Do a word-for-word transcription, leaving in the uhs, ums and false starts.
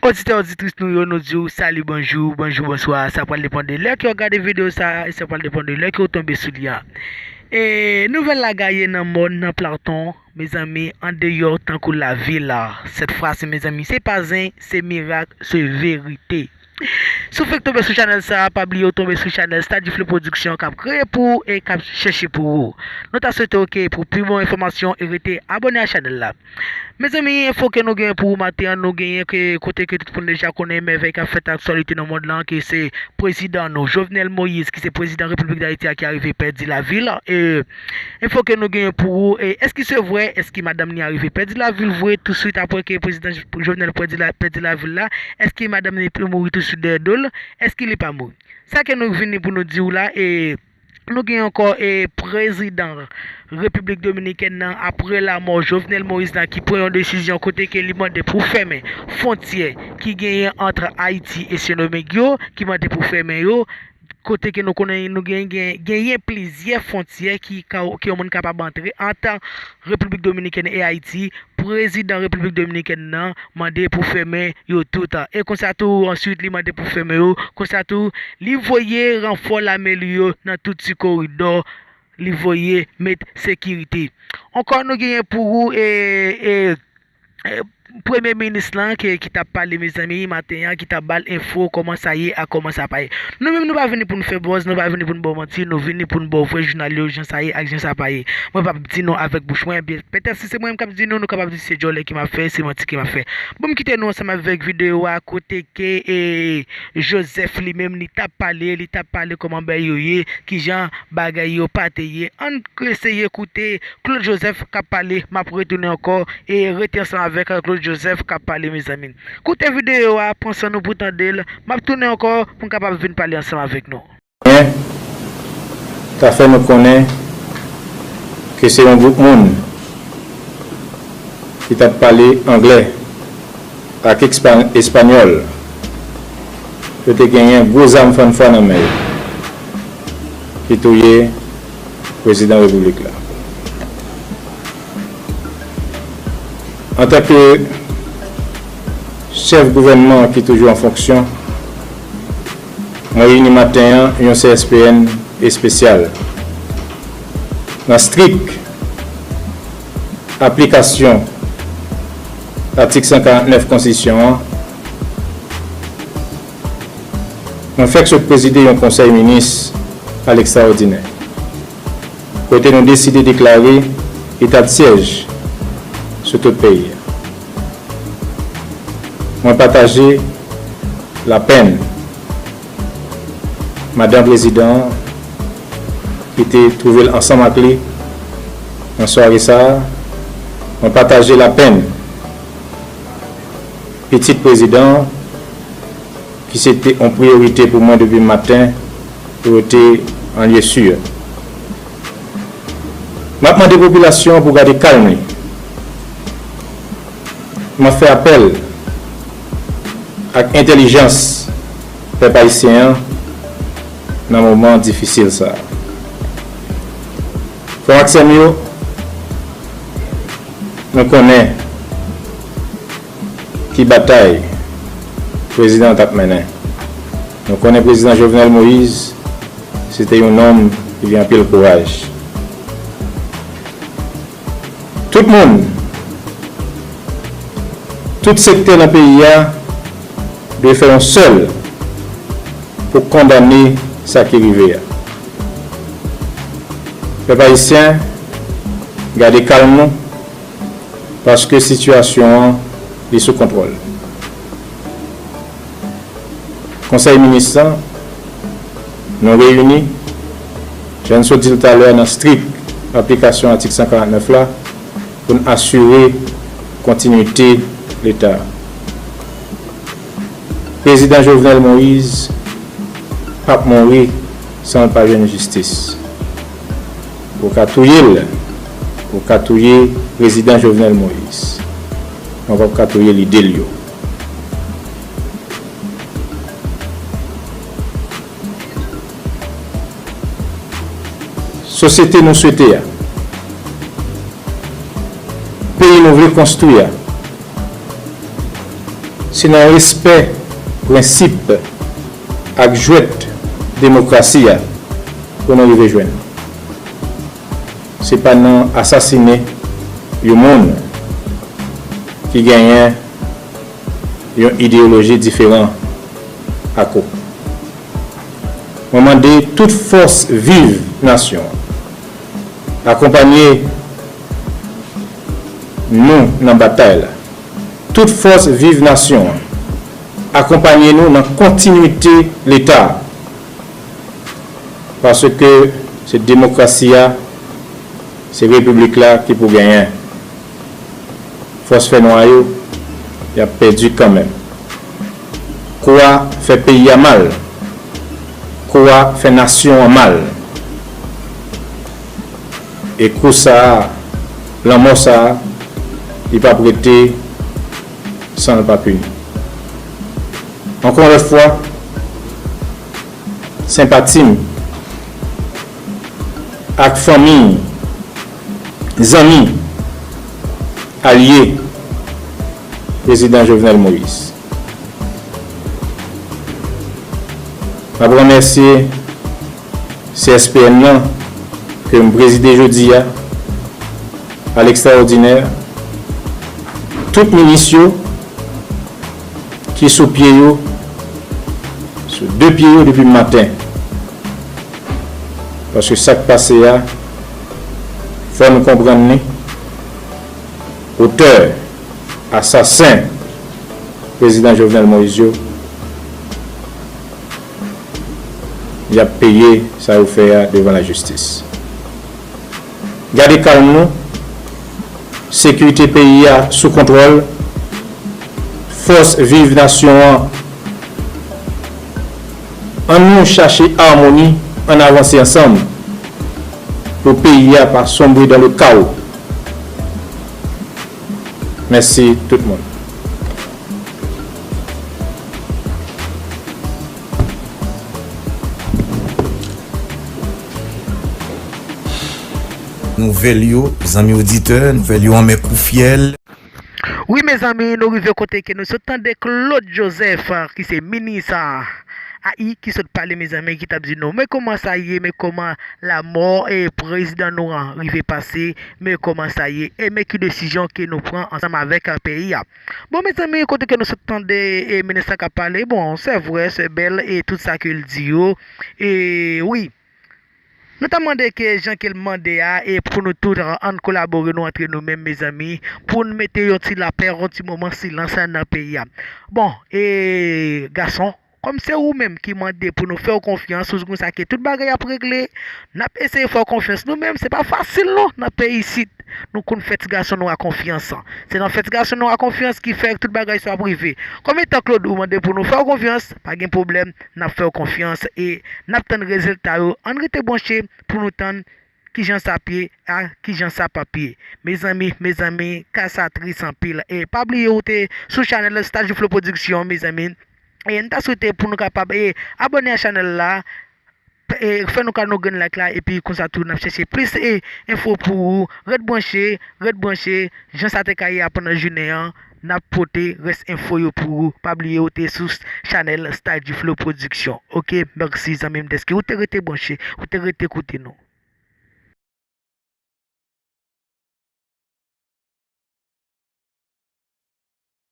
Oditè, oditris nou yo, nou di w sali, bonjou, bonjou, bonswa. Sa pral depann de lè ke w gade videyo sa a, e sa pral depann de lè ke w tonbe sou li a. E nouvèl la gaye nan mòn, nan Platon, mezanmi, andeyò tankou lavil la. Sèt fwa si, mezanmi, se pa zen, se mirak, se verite. Si w fèk tonbe sou chanèl sa a, pa bliye w tonbe sou chanèl Stadifle Production k ap kreye pou ou e k ap chèche pou ou. Nou ta swete w ke pou pi bon enfòmasyon e rete abòne a chanèl la. Mezanmi, enfo ke nou genyen pou ou maten an, nou genyen ke kote ke tout moun deja konnen mèvèy k ap fèt aktyalite nan mond lan, ke se prezidan nou, Jovenel Moïse, ki se prezidan Repiblik Dayiti a, ki arive pèdi lavi l. E enfo ke nou genyen pou ou, e èske se vre, èske madanm li arive pèdi lavi l vre, touswit apre ke prezidan Jovenel pèdi la, pèdi lavi l la, èske madanm li te mouri touswit dèyè do l, èske li pa mouri? Sa ke nou vini pou nou di w la, e Nou gen ankò, e, prezidan Repiblik Dominikèn nan, apre lamò Jovenel Moïse la, ki pran yon desizyon kote ke li mande pou fèmen fwontyè ki genyen ant Ayiti e Sendomeng yo, ki mande pou fèmen yo, kote ke nou konnen nou gen, gen, genyen plizyè fwontyè ki ka, ke yon moun kapab antre ant Repiblik Dominikèn e Ayiti. Prezidan Repiblik Dominikèn nan mande pou fèmen yo tout. E konsa tou, answit, li mande pou fèmen yo. Konsa tou, li voye ranfò lame li yo nan tout ti koridò. Li voye met sekirite. Ankò, nou genyen pou ou, e, e, e, Premye minis lan ke, ki t ap pale, mezanmi, maten an, ki t ap ba l enfo kòman sa ye ak kòman sa pa ye. Nou menm, nou pa vini pou n fè buzz, nou pa vini pou n ba w manti, nou vini pou n ba w vrè jounal yo, jan sa ye ak jan sa pa ye. Mwen p ap di non avèk bouch mwen, ebyen, petèt si se mwen menm k ap di non, nou kapab di se djòlè ke m ap fè, se manti ke m ap fè. Bon, m kite nou ansanm avèk videyo a, kote ke, e, Joseph li menm, li t ap pale, li t ap pale kòman bagay yo ye, kijan bagay yo pa te ye. Ann eseye koute Claude Joseph k ap pale, m ap retounen ankò e rete ansanm avèk Claude Joseph k ap pale, mezanmi. Koute videyo a, pran san nou pou tande l, m ap tounen ankò pou m kapab vin pale ansanm avèk nou. Men, ta fè nou konnen ke se yon gwoup moun ki t ap pale anglè ak espa-, espanyòl, yo te genyen gwo zam fannfwa nan men yo, ki touye prezidan repiblik la. Antanke chèf gouvènman ki toujou an fonksyon, mwen reyini maten an yon C S P N espesyal. Nan strik aplikasyon atik san karant nèf konstitisyon an, mwen fèk sot prezide yon konsèy minis a lekstraòdinè, kote nou deside deklare eta de syèj sou tout peyi a. Mwen pataje lapenn madanm prezidan an, ki te twouve l ansanm ak li nan sware sa a. Mwen pataje lapenn pitit prezidan an, ki se te yon priyorite pou mwen depi maten, pou yo te an lye si. M ap mande popilasyon an pou gade kalm li. M ap fè apèl ak entèlijans pèp ayisyen an nan moman difisil sa a. Frè m ak sè m yo, nou konnen ki batay prezidan an t ap mennen. Nou konnen prezidan Jovenel Moïse, se te yon nonm ki gen anpil kouraj. Tout moun, tout sektè nan peyi a dwe fè yon sèl pou kondane sa ki rive a. Pèp ayisyen, gade kalm nou, paske sitiyasyon an, li sou kontwòl. Konsèy minis lan, nou reyini, jan n sot di l talè a, nan strik aplikasyon atik san karant nèf la, pou n asire kontinwite Leta. Prezidan Jovenel Moïse p ap mouri san l pa jwenn jistis. Ou ka touye l, ou ka touye prezidan Jovenel Moïse, men w p ap ka touye lide l yo. Sosyete nou swete a, peyi nou vle konstwi a, Se nan respè prensip ak jwèt demokrasi a pou nou rive jwenn. Se pa nan asasinen yon moun ki genyen yon ideyoloji diferan ak ou. Mwen mande tout fòs viv nasyon an, akonpanye nou nan batay la. Tout fòs viv nasyon an, akonpanye nou nan kontinwite Leta a. Paske se demokrasi a, se repiblik la ki pou genyen. Fòs fènwa yo, y ap pèdi kanmenm. Kou a fè peyi a mal. Kou a fè nasyon an mal. E kou sa a, lanmò sa a, li p ap rete san l pa pini. Ankò yon lòt fwa, senpati m ak fanmi, zanmi, alye Prezidan Jovenel Moïse. M ap remèsye C S P N nan ke m prezide jodi a, à l'extraordinaire, tout minis yo ki sou pye yo, sou de pye yo depi maten. Paske sa k pase a, fò nou konprann li. Otè, asasen Prezidan Jovenel Moïse yo, y ap peye sa yo fè a devan lajistis. Gade kalm nou, sekirite peyi a sou kontwòl, fòs viv nasyon an, ann nou chache amoni, ann avanse ansanm pou peyi a pa sombre dans le chaos. Mèsi tout moun. Nouvèl yo, zanmi oditè, nouvèl yo anmè kou fyèl. Wi, mezanmi, nou rive kote ke nou sot tande Claude Joseph, ki se minis a, a i, ki sot pale, mezanmi, ki t ap di nou, men kòman sa ye, men kòman lanmò e prezidan nou an rive pase, men kòman sa ye, e men ki desizyon ke nou pran ansanm avèk, a, peyi a. Bon, mezanmi, kote ke nou sot tande, e, minis la k ap pale, bon, se vre, se bèl, e tout sa ke l di yo, e wi. Nou ta mande ke jan ke l mande a, e pou nou tout, a, ann kolabore nou antre nou menm, mezanmi, pou n mete yon ti lapè, yon ti moman silans nan peyi a. Bon, e gason, kòm se ou menm ki mande pou nou fè w konfyans, ou konsa ke tout bagay ap regle, n ap eseye fè w konfyans. Nou menm, se pa fasil non, nan peyi isit, nou konn fè ti gason nou a konfyans. Se nan fè ti gason nou a konfyans ki fè tout bagay sa ap rive. Kòm etan Claude ou mande pou nou fè w konfyans, pa gen pwoblèm, n ap fè w konfyans e n ap tann rezilta yo. Ann rete branche pou nou tann kijan sa p ye, a, kijan sa p ap ye. Mezanmi, mezanmi, ka sa tris anpil. E pa bliye ou te sou chanèl Staj Flow Production, mezanmi. E n ta swete pou nou kapab, e, abòne a chanèl la, e, fè nou ka nou grenn like la, epi konsa tou n ap chèche plis, e, enfo pou ou. Ret branche, ret branche, jan sa te ka ye a pandan jounen an, n ap pote rès enfo yo pou ou. Pa bliye ou te sou chanèl Staj Flow Production. Oke, mèsi zanmi m dèske ou te rete branche, ou te rete koute nou.